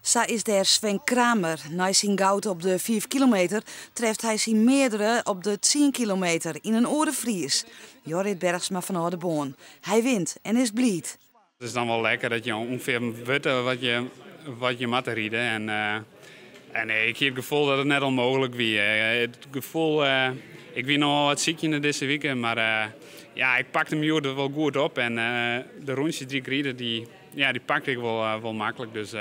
Sa is dêr Sven Kramer. Nei syn goud op de 5 kilometer treft hy syn meardere op de 10 kilometer yn in oare Fries, Jorrit Bergsma fan Aldeboarn. Hy wint en is bliid. Het is dan wel lekker dat je ongeveer weet wat je moet rijden. En nee, ik heb het gevoel dat het net onmogelijk wie. Het gevoel, ik wie noch wat siik yn dizze wike, mar ja, ik pakte him der wol goed op. En de rûntsjes dy't ik ried, dy, ja, dy pakte ik wol maklik. Dus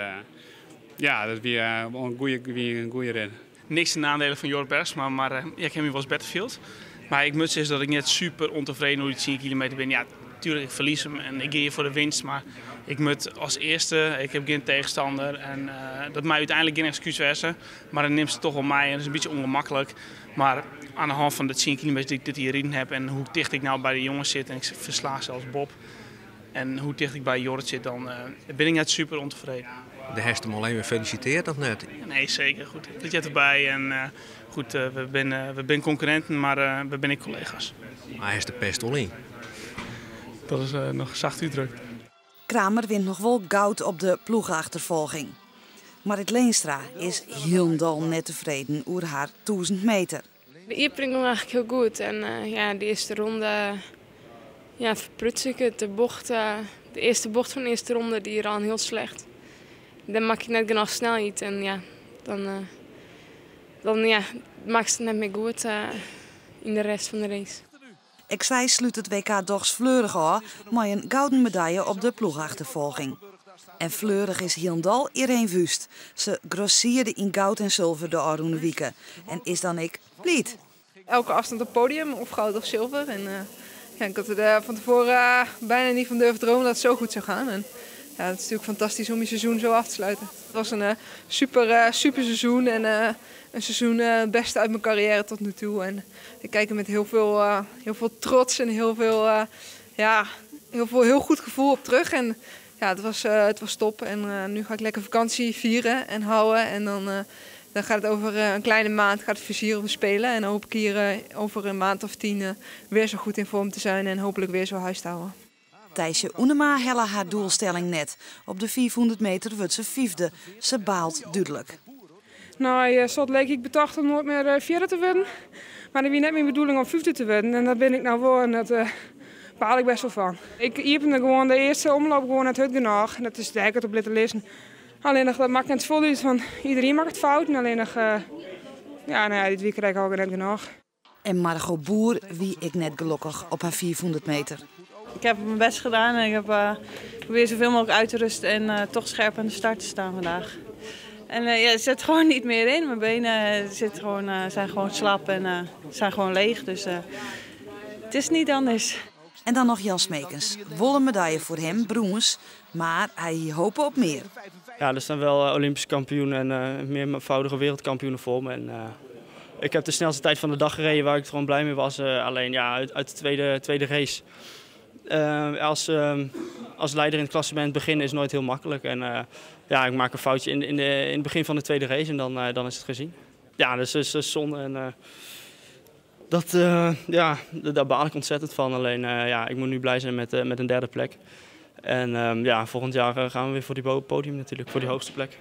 ja, dat wie wol in goede rit. Niks ten nadele fan Jorrit Bergsma, mar ja, ik ha my wolris better field. Mar ik moat sizze dat ik net super ûntefreden oer dy 10 kilometer bin. Ja, natuerlik, ik ferlies him en ik gean foar de winst, mar ik moat as earste, ik ha gjin tsjinstanner en dat mei úteinlik gjin ekskús wêze, mar dan nimst it dochs wol mei en dat is in bytsje ûngemaklik. Mar oan de hân fan de 10 kilometer dy't ik dit jier riden ha en hoe ticht ik no by de jonges sit en ik ferslein sels Bob en hoe ticht ik by Jorrit sit, dan bin ik net super ûntefreden. Do hast him al even felisitearre of net? Nee, seker. Goed, dat heart derby. En goed, we binne konkurrinten, mar we binne ek kollega's. Mar hy is de pest wol yn. Dat is noch sacht útdrukt. Kramer wint noch wol goud op de ploechachterfolging. Marrit Leenstra is hielendal net tefreden oer har 1000 meter. De iepening gie eigentlik hiel goed. En ja, de earste ronde, ja, ferpruts ik it. De earste bocht fan de earste ronde, dy rûn hiel slecht. Dan makke ik net genôch snelheid en ja, dan, ja, makkest it net mear goed yn de rest fan de race. Ek sy slút it WK dochs fleurich ôf mei in gouden medalje op de ploechachterfolging. En fleurich is hielendal Ireen Wüst. Se grossearre yn goud en sulver de ôfrûne wike en is dan ek bliid. Elke afstand op podium, of goud of zilver. En ja, ik had er van tevoren bijna niet van durven dromen dat het zo goed zou gaan. En ja, het is natuurlijk fantastisch om je seizoen zo af te sluiten. Het was een super, super seizoen en een seizoen het beste uit mijn carrière tot nu toe. En ik kijk er met heel veel trots en ja, heel goed gevoel op terug. En ja, het was top. En nu ga ik lekker vakantie vieren en houden. En dan gaat het over een kleine maand gaat het vizier op de Spelen. En dan hoop ik hier over een maand of 10 weer zo goed in vorm te zijn en hopelijk weer zo huis te houden. Thijsje Oenema helle har doelstelling net. Op de 500 meter wurdt se fyfde. Se baalt dúdlik. No, sa like ik betocht om noait mear fjirde te wurden. Mar dat wie net myn bedoeling om fyfde te wurden. En dêr bin ik no wol en dat baal ik bêst wol fan. Ik iepene gewoan de earste omloop gewoan net hurd genôch. En dat is dêr op litte lizzen. Allinnich dat makket net folle út, want iderien makket fouten. Allinnich, ja, no ja, dit wie ek al net genôch. En Margot Boer wie ek net gelokkich op har 500 meter. Ik heb mijn best gedaan en ik heb geprobeerd zoveel mogelijk uit te rusten en toch scherp aan de start te staan vandaag. En ja, het zit gewoon niet meer in. Mijn benen zijn gewoon slap en zijn gewoon leeg. Dus het is niet anders. En dan noch Jan Smeekens. Wol in medalje foar him, brûns, mar hy hope op mear. Ja, er staan wel Olympisch kampioen en meervoudige wereldkampioenen voor me. En ik heb de snelste tijd van de dag gereden waar ik gewoon blij mee was. Alleen ja, uit de tweede race. Als leider in het klassement beginnen is nooit heel makkelijk. En ja, ik maak een foutje in het begin van de tweede race en dan is het gezien. Ja, dus dat is zonde. En ja, daar baal ik ontzettend van. Alleen ja, ik moet nu blij zijn met een derde plek. En ja, volgend jaar gaan we weer voor die podium natuurlijk, voor die hoogste plek.